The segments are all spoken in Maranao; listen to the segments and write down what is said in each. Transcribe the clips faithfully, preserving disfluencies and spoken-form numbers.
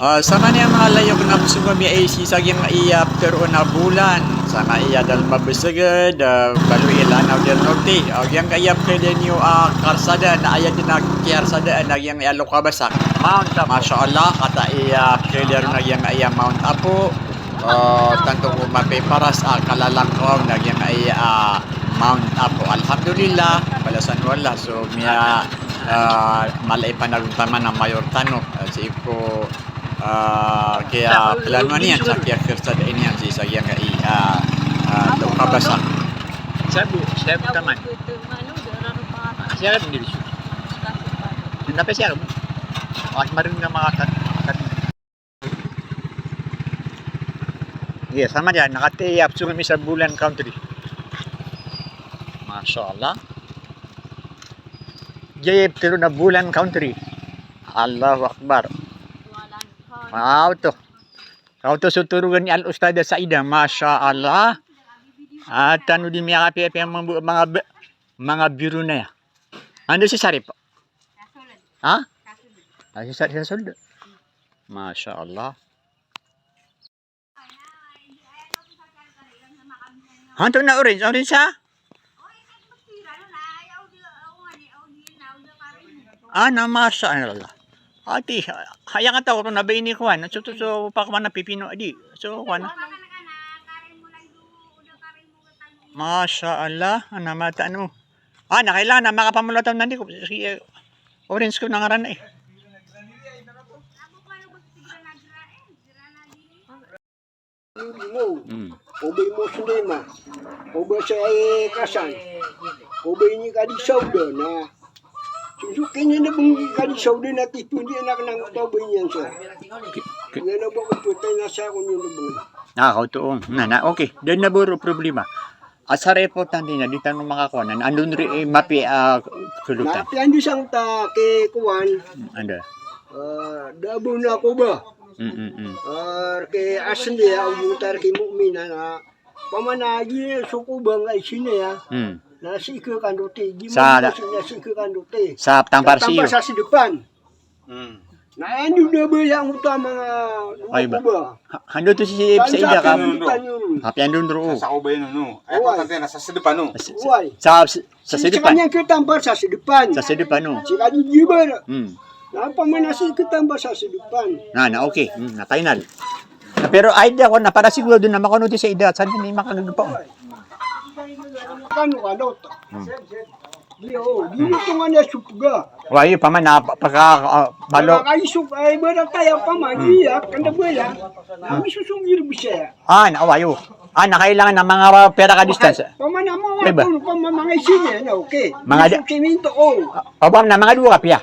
Ah, sa manga layok na bsong ami a isi sa giyangkaya ptharoon a bolan, sa manga aya da lmabsgd, ah, Iloilo, Lanao del Norte, ah, giyangkaya pkhailay niyo a karsada, na aya dn a kiyarsadaan a giyangkaya Lokabasa. Mount Apo. Masha Allah, kataya pkhailay ron a giyangkaya Mount Apo. Ah, tanto ko mapiparas a kalalakaw na giyangkaya, ah, Mount Apo. Alhamdulillah, balasan o Allah. So, miya, ah, mala i panagontaman a mayor tano, ah, sii ko Ah, kiyaplanoan iyan sa kiyakarsada iyan sii sa giyangkai, ah, ah, Lokabasa. Sabi, sabi taman. Siya kan diri siya. Napa siya mo? As marin nga makakat, makakat. Iya, sa manga, na kataya pzong ami sa Bolan Country. Masha Allah. Giya i ptharoon a Bolan Country. Allahu Akbar. Ah, oto. Oto so torogan i Al-Ustada Saida, masha Allah. Ah, tano di miyakapiyapiya manga, manga, manga biro na aya. Anda si Sarip? Ha? Ah, si Sarip sa sold. Masha Allah. Antonaa orange? Orange sa? Ah, na masha Allah. Ati, aya nga taw ron na ba ini kowan. So, so, so, pakowan na pipino, di. So, kowan. Masha Allah, ana mata ano. Ah, na kailangan na makapamulataw na di ko. Sige, orange ko na ngaran eh. Limo. Hmm. O ba imo Sulema. O ba sa, eh, Kasan. O ba ini kadi Sauda na. Susu kanya na bang kadi Sauda na tipon di anak nang tao ba ini ang sa. Ki-, ki- Yan na ba ko putay na sa ako niyo na bang. Ah, kaw to, oh. Na, na, okay. Di na boro problema. Asar importante na di tano makakowan. Ando ron i mapiya, ah, kalotan. Mapiya ando sangta ki kowan. Anda. Ah, da bo na ko ba. Mm, mm, mm. Ah, rki asndi a, o bo ta rki mu'min a, pamana agi so ko ba nga isini a. Hmm. Na sii ko kandote, di mo sa da-, na sii ko kandote. Sa tampar sii. Tampar sa sdpan. Hmm. Na ando da ba yang oto a manga ko ba. Ha, ando to si Saida ka. Apiya ando ron. Sa ko ba ino, no. Ay, ko tante na sa sdpan, no. Sa, sa, sa sdpan. Sa kanya ko tampar sa sdpan. Sa sdpan, no. Si kadi gibar. Hmm. Na pamana sii ko tampar sa sdpan. Na, na, okay. Hmm, na final. Na pero ay di ako, na para sigurado na makono ti Saida, sa di makagagpa. Kano, kano to? Hmm. Di, o, di mo to nga niya supga. Wa, iyo, pamana, pa-, paka, ah, balo. Paka isop, ay, ibarat aya, pamana, hmm, iya, kanda ba iya. Na, hmm, misusugir bisa iya. Ah, na, wa, iyo. Ah, na kailangan na manga pira ka distance. Pamana mo, wa, pamana manga isini, na, okay. Manga di- Isop siminto, o. Ah, pamana manga dowa ka piya.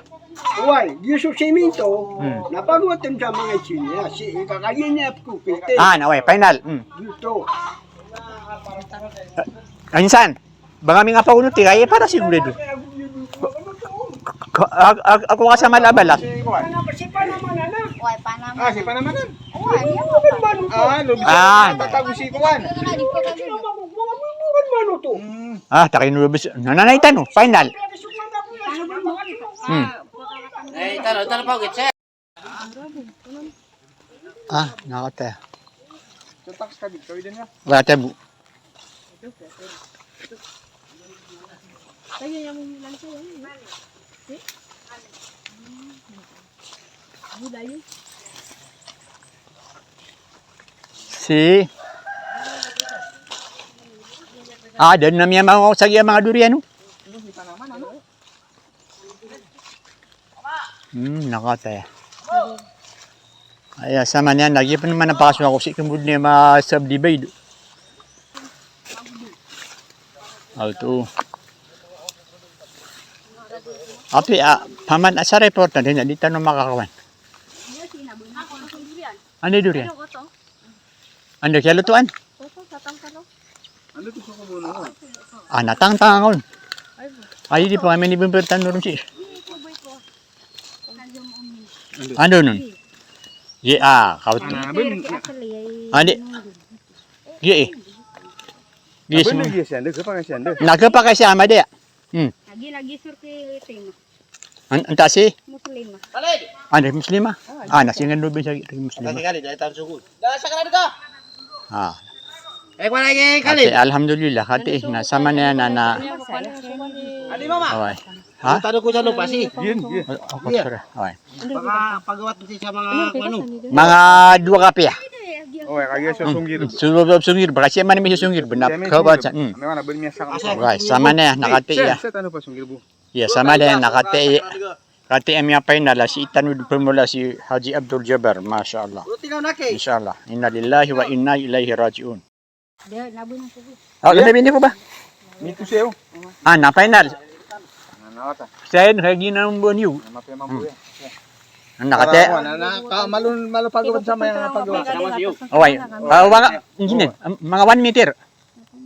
Oway, di so siminto, hmm, na pagawatan sa manga isini, ah, si, kakagiya niya pkopite. Ah, na, oway, final. Hmm. Dito. Ah, insan, ba kami nga pagonoti, ay, para sigurado. Ko, ko, ak-, ak-, ako ka sa mala a balas. Oway, Panama. Ah, si Panama nan. Oway, ah, lobis. Ah, tatago si kuwan. Hmm. Ah, takay no lobis. Nananay tano, final. Hmm. Eh, talo, talo pa, okay, sir. Ah, nakataya. Wala taya bo. Si. Ah, da dn a miyamangosag iya manga durian, o. Hmm, nakataya. Aya, sama niyan lagi pn mana pakaso ako si kambod niya ma-subdivide. Aw, to. Api, ah, paman, ah, sa reporter, di na, di tano makakawan. Ano durian? Anda kiyalotoan? Ah, natangtang ako. Ay, di pa kami ni Bumper Tanurong si. Ano nun? Ye, ah, kaw to. Ano, ano? Andi. Ye, eh. Yes, ano, ma'am. Ye, siya, ano, kapakay siya, ano? Na, kapakay siya, ama, di, ah. Hmm. Lagi, lagi, sir, kay Tino. An-, antaa si? Muslima. Anda Muslima? Ah, na si ngano bin sa Muslima. Khalid, ay tan sugod. Da sa Khalid ka? Ah. Eh, wala kay Khalid. Kati, alhamdulillah, kati, na samanaya na, na. Adi mama. Away. Ha? Tado ko sa lupa si. Yun, yun. O, o, sorry. Away. Baka pagawat ko sa mga, ano. Mga dua kapiya. Away, kagiya sa Sunggir. Sa Sunggir, baka siya man mi sa Sunggir, benar. Kawat sa. Hmm. Away, samanaya na kati, ya. Sa, sa, ano pa Sunggir, bu? Iya, samanaya na kati, kati a miyapainal a si itano di pemola si Haji Abdul Jabbar, masha Allah. Insha Allah. Inna lillahi wa inna ilaihi raji'un. Ah, kena bini ko ba? Mito siya, oh. Ah, napainal. Saya na kaya ginambo niyo. Hmm. Anak kati. Ano, na, na, ka-, malun-, malupag ko sa may, ah, pag-, away. Ah, mga, engineer, mga one meter.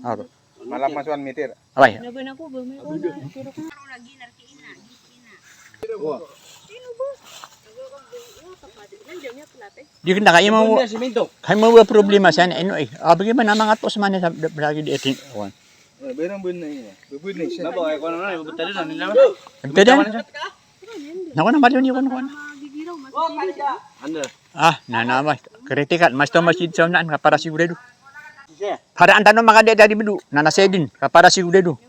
Ah, Malammas one meter. Away. Di kena kaya mo, kaya mo problema sa ino, eh. Ah, bagaimana mga tos man sa, lagi di atin, awan. Eh, berang benar ini. Benar ini. Betul dah. Naku na, maliw niyo ko, naku na. Ah, na, na, ba, critical. Mas to masjid sa unaan, kapara sigurado. Para antano makadaya dari bedu, na na sedin, kapara sigurado.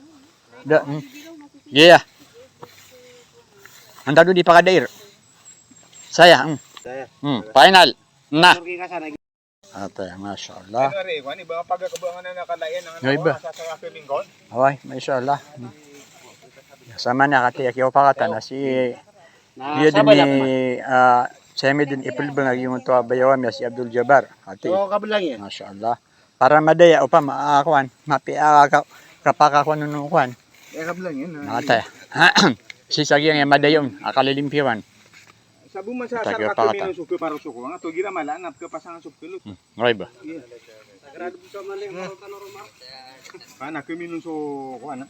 Da, hmm. Iya. Antano di pakadair. Saya, hmm. Hmm, final. Na. Ate, masha Allah. Ano, re, kung ano, iba nga pagkakabangan na nakalayan ang, nga iba, sa, sa akin, Lincoln. Away, masha Allah. Hmm. Samanaya kati a kiyaopakatan na si, na, iya sabay din ako, ah, saya mi din ipelbeng a giyoto a bayaw ami a si Abdul Jabbar. Ate. So, kabelang iyan. Masha Allah. Para madaya, opama, ah, kuwan, mapiya, ah, ka-, kapakakuwan o kuwan. Iya, kabelang iyan, ah. Ate. Sii sa giyangkaya madaya on a kalilimpiwan. Sabo man sa, sa kiyapakatan. Kato igira mala na kapasangan so pekelo. Hmm, right ba? Iya. Kana keminon so kuwan, ah.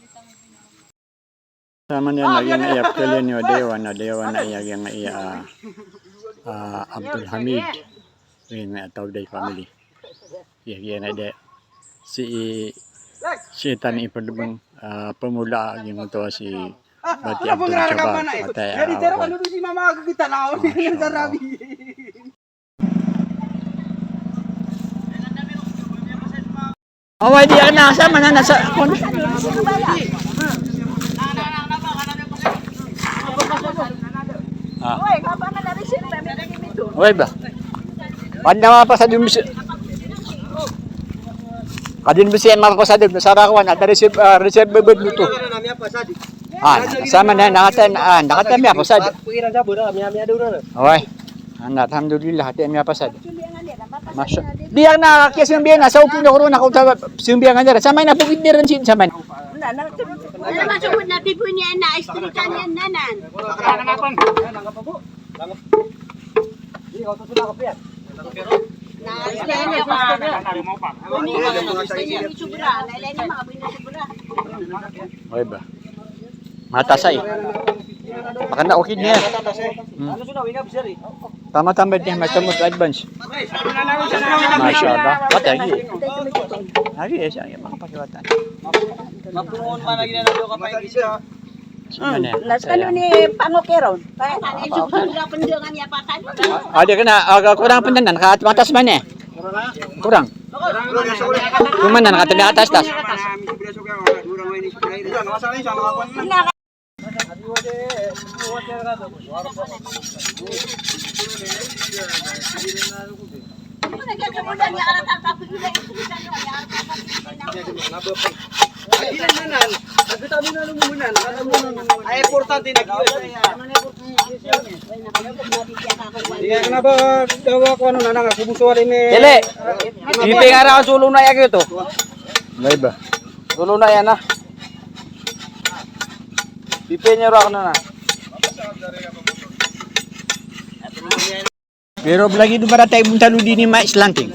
Samanaya na giyangkaya pekelo niyo, dayawan na, dayawan na iya giyangkaya, ah, Abdul Hamid. Giyangkaya Tawday family. Iya, giyangkaya da. Sii, sii tano ipelbeng, ah, pemola a giyoto a si Bati Abdul Jabbar. Ate, ah, away. Away, di ako na sa, mana na sa, kon-, ah. Away ba? Panda mapasad on bisa. Kadin bisa mapasad on, sarakuan, ada receive, ah, receive bebed luto. Ah, samanaya na kati, ah, na kati a miyapasad. Away. Ana, alhamdulillah, kati a miyapasad. Masha. Di ako na kiyasiyambiyan na, sa opino ko ron ako sa siyambiyan ka na. Samanaya na bukid di ron sin samanaya. Ano, masugod na, bibo niya na, istri ka niya nanan. Away ba? Matas ay. Makana, okay niya. Hmm. Tama, tama din, mas tama sa advance. Masha Allah. Wata, agi. Agi, eh, siya, yung mga pakiwatan. Mapungon man lagi na nandun ka pa yung isa. Sino na yan? Nas kano ni Pango Keron? Kaya na, yung susunod na pandangan niya pa tayo. Ah, di ka na, ah, kurang pandangan, kat matas man eh. Kurang. Kumanan, kat tabi atas, tas. Ay, importante na. Hindi ka na ba dawa ko ano na nga, kubuso wali ni. Ele, ipingaraan solo na yan ito. May ba? Solo na yan, ah. Pipinya ro ako na na. Pero lagi do para tayo punta lo di ni Mike Slanting.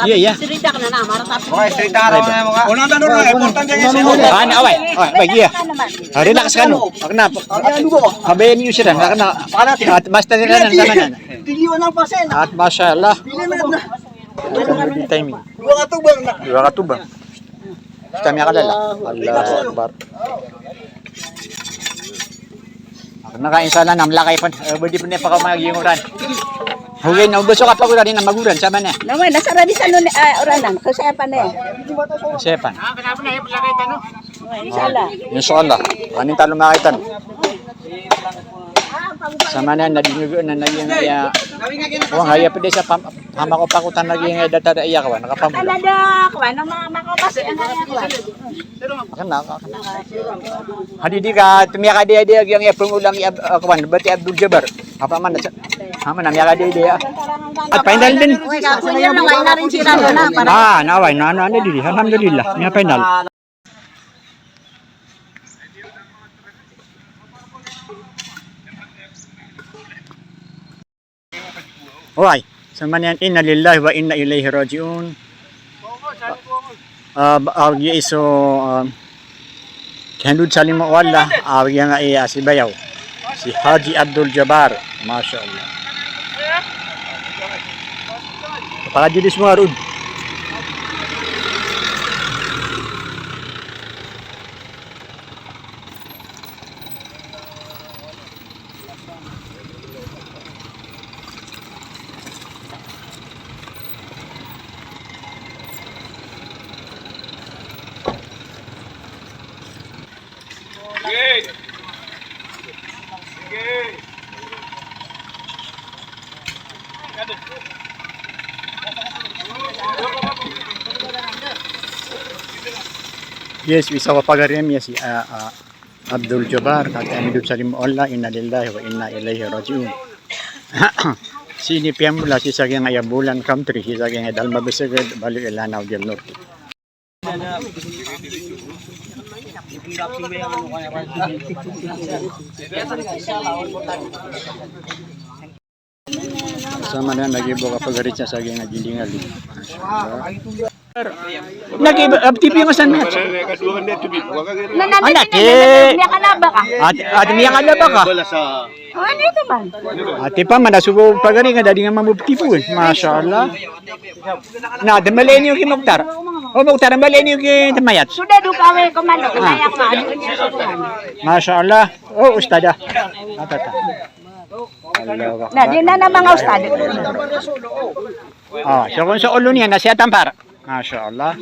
Iya, iya. Sirita ka na na, mara tapos. Okay, sirita ka na mo ka. Unang tanong na, importante yung sirita. Ah, na, away. Away, away, iya. Ah, relax ka, no? Ako na. Kabayan niyo sila, ako na. At basta sila na, sama na. At masha Allah. Timing. Dua katubang na. Dua katubang. Kita miyakalala. Allahu Akbar. Maka inshallah na mlakay pn, eh, bodi pn ipakaoma a giyangkoran. Hogay na oba so kapagoran, di na magoran, saman na. Na oway, na sa radi sa non, eh, oranan, ko saya pan eh. Saya pan. Oway, inshallah. Inshallah. Anin talo makaitan. Saman na, na di nyo, na, na, na, ya. Oh, haya pd sa pam-, pamakopakotan lagi nga datar iya kawan, nakapamulong. Tanda kawan, na ma-, makopas iya nga iya kawan. Akan na, akan. Hadi di ka, tumiyakadi, adi, agi, ang iya pangulang, iya, ah, kawan, bati Abdul Jabbar. Apa man, sa-, apa man, miyakadi, adi, ya. At final din. Uy, kakuya na, may na rin sila na, para. Ah, naway, na, na, na, di, di. Alhamdulillah, miya final. Oway, saman iyan, inna lillahi wa inna ilaihi raji'un. Ah, ba-, ah, giya iso, ah, kihandod sa limo o Allah, ah, giya nga iya si bayaw. Si Haji Abdul Jabbar, masha Allah. Pakajidis mo arud. Yes, isa ko pagari ami, yes, ah, ah, Abdul Jabbar, katii a midod sa limo o Allah, inna lillahi wa inna ilaihi raji'un. Sii ni piyambola sii sa giyangkaya Bolan country, sii sa giyangkaya Dalmabasagad, Baloy, Lanao del Norte. Saman na, lagid bo kapagarica sa giyangkaya dindingan. Lagid bo, ah, T V nga san. Anak, eh. Miyakalaba ka. At, at miyakalaba ka. Oh, ano ito man? Ati pa man, asubo pagari nga, dadi nga mambo T V, eh. Masha Allah. Na, di mali niyo ki Moktar. O, Moktar, mali niyo ki Tamayat. Sudah duka we, komando, ah. Masha Allah. O, ustada. Atata. Allahu Akbar. Na, di na na mga ustad. Ah, so kon so olo niyan na siya tampar. Masha Allah.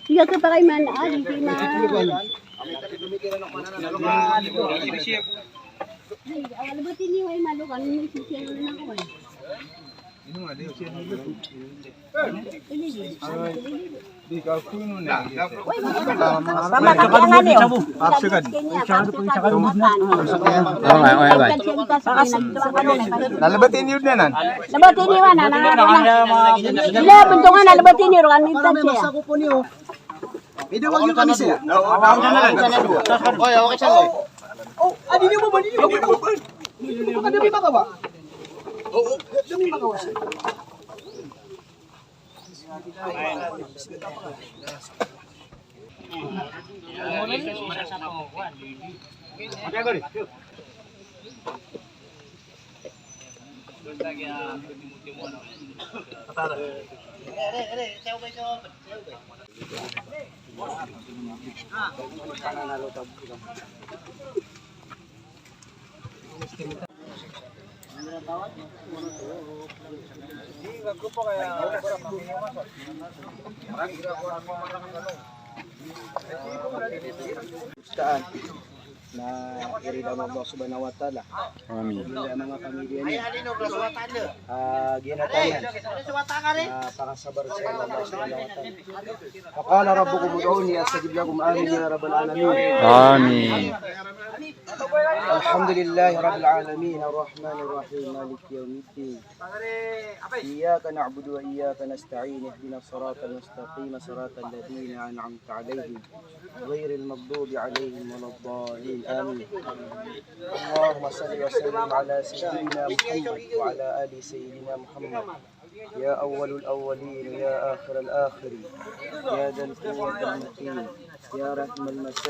Iya ka pakay man, ah, di di ma. Awal ba tiniway malo kan, may sisiyan na ko, eh. Pamatay ang ano yun. Okay, okay, okay. Nalabati niyo na nan. Nalabati niyo na nan. Ila, buntungan, nalabati niyo, kan minsan siya. Ida wag niyo kami siya. Oy, okay siya. Oh, adi niyo ba, adi niyo ba? Baka dami makawa. Oo, dami makawa siya. Kaan na irida o Allah Subhanahu wa Ta'ala. Amin. Sa manga pamilya niyo. Ah, ginatayan. Na pakasabar sa Allah Subhanahu wa Ta'ala. Wa qala rabbukum ud'uni astajib lakum. Amin ya rabbal alamin. Amin. Alhamdulillahi rabbil alamin. Arrahmanir rahim. Maliki yawmiddin. Iyyaka na'budu wa iyyaka nasta'in. Ihdinas siratal mustaqim. Siratal ladzina an'amta 'alaihim. غير المغضوب عليهم ولا الضالين. آمين. اللهم صل وسلم على سيدنا محمد وعلى آل سيدنا محمد. يا أول الأولين، يا آخر الآخرين، يا ذا القوة المتين، يا رحم المساكين.